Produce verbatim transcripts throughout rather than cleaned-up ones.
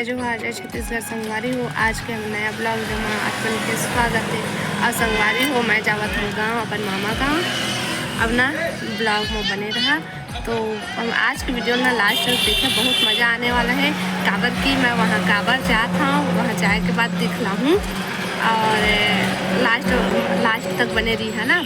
जोहार, जय छत्तीसगढ़ संगवारी हो। आज के हम नया ब्लॉग में आप मन के स्वागत है। और संगवारी हो, मैं जावत हूँ गाँव, अपन मामा गाँव। अब ना ब्लॉग में बने रहा। तो हम आज की वीडियो ना लास्ट तक देखे, बहुत मज़ा आने वाला है। काबर कि मैं वहाँ काबर जात हूँ, वहाँ जाए के बाद दिखला हूँ। और लास्ट लास्ट तक बने रही है ना।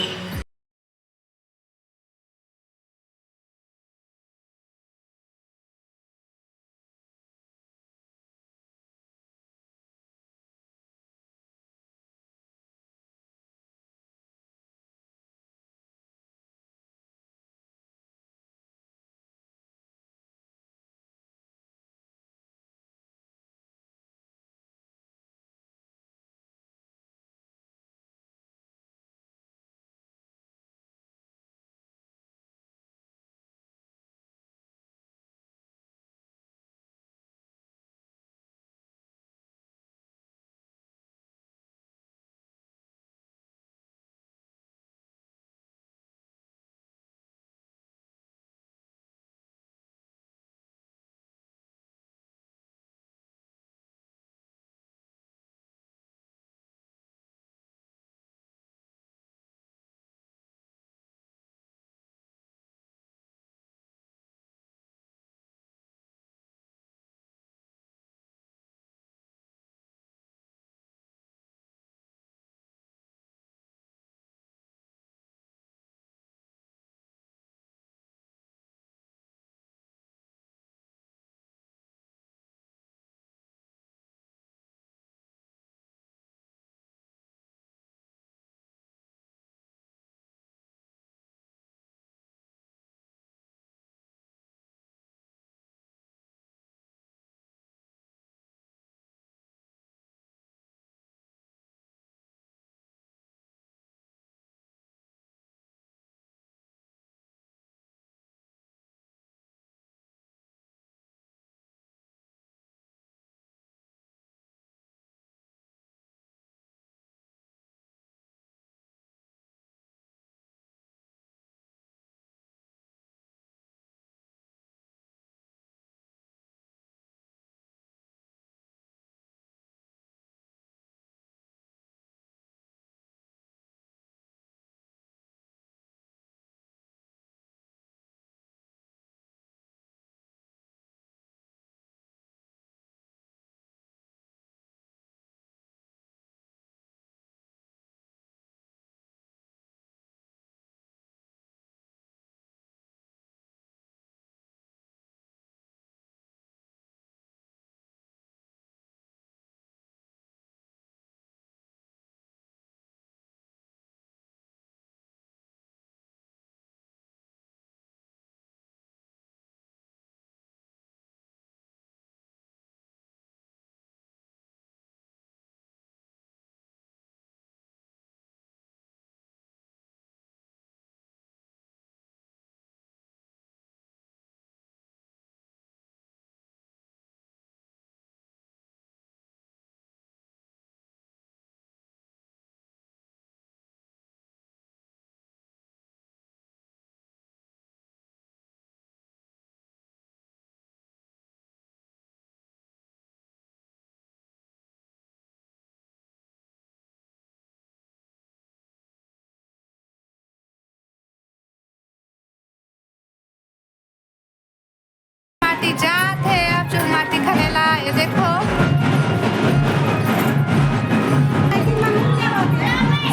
माटी जात हे, अब चुन माटी खने ला, ये देखो।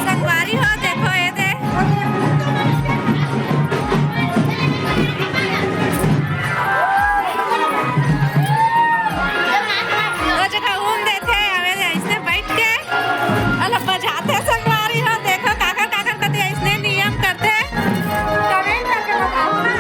संगवारी हो, देखो, ये दे। वो जगह घूम देथे, अबे ऐसने बैठ के। अला बजाथे संगवारी हो, देखो काकर काकर कति अइसने नियम करथे। Comment करके बताओ ना।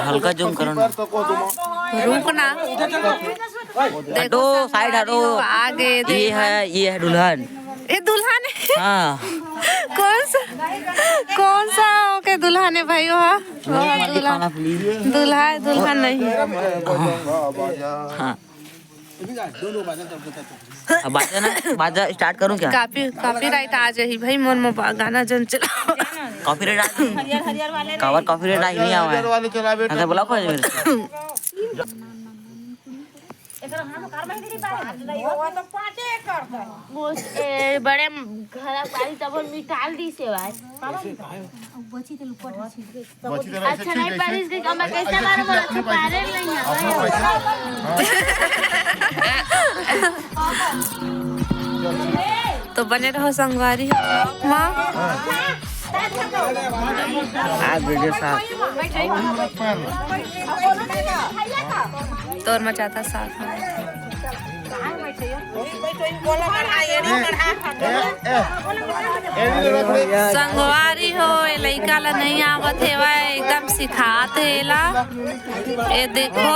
हल्का जूम करो ना। रुक ना। हटो, साइड हटो। आगे ये देख। है, ये है दुल्हन। ये दुल्हन है? हाँ। कौन सा, कौन सा ओके दुल्हन है भाई? वहाँ, वहाँ दुल्हन। दूल्हा है, दुल्हन नहीं। हाँ। अब बाजा ना, बाजा स्टार्ट करूँ क्या? कॉपी, कॉपीराइट आ जाही भाई, मोर मोबाइल गाना जन चला। कॉपीराइट आ जाही? काबर कॉपीराइट आ ही नहीं आवा है। अच्छा, ब्लॉक हो जाए मेरे से। ए, बड़े घर पारी तब निकाल दी से भाई। अच्छा नहीं पारिस के कमा कैसे मारे, बोला, अच्छा, पारे नहीं है। तो बने रहो संगवारी। माँ। आज वीडियो साथ। तोर मचाता साथ में। संगवारी हो, ए लइका ला नहीं आवत हेवय, एकदम सिखात हे एला। ए देखो।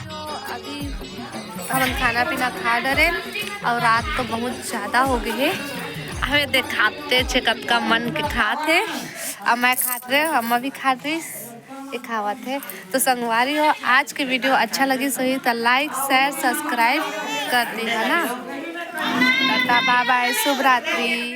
तो अभी हमन खाना पीना खा डरेन और रात तो बहुत ज्यादा हो गए हे। हमें देखाते छे कतका मन के खात हे। अब मैं खात रहे, अम्मा भी खात रही, ये खावत हे। तो संगवारी हो, आज के वीडियो अच्छा लगी सही तो लाइक, शेयर, सब्सक्राइब कर दी है ना। टाटा, बाय बाय, शुभ रात्रि।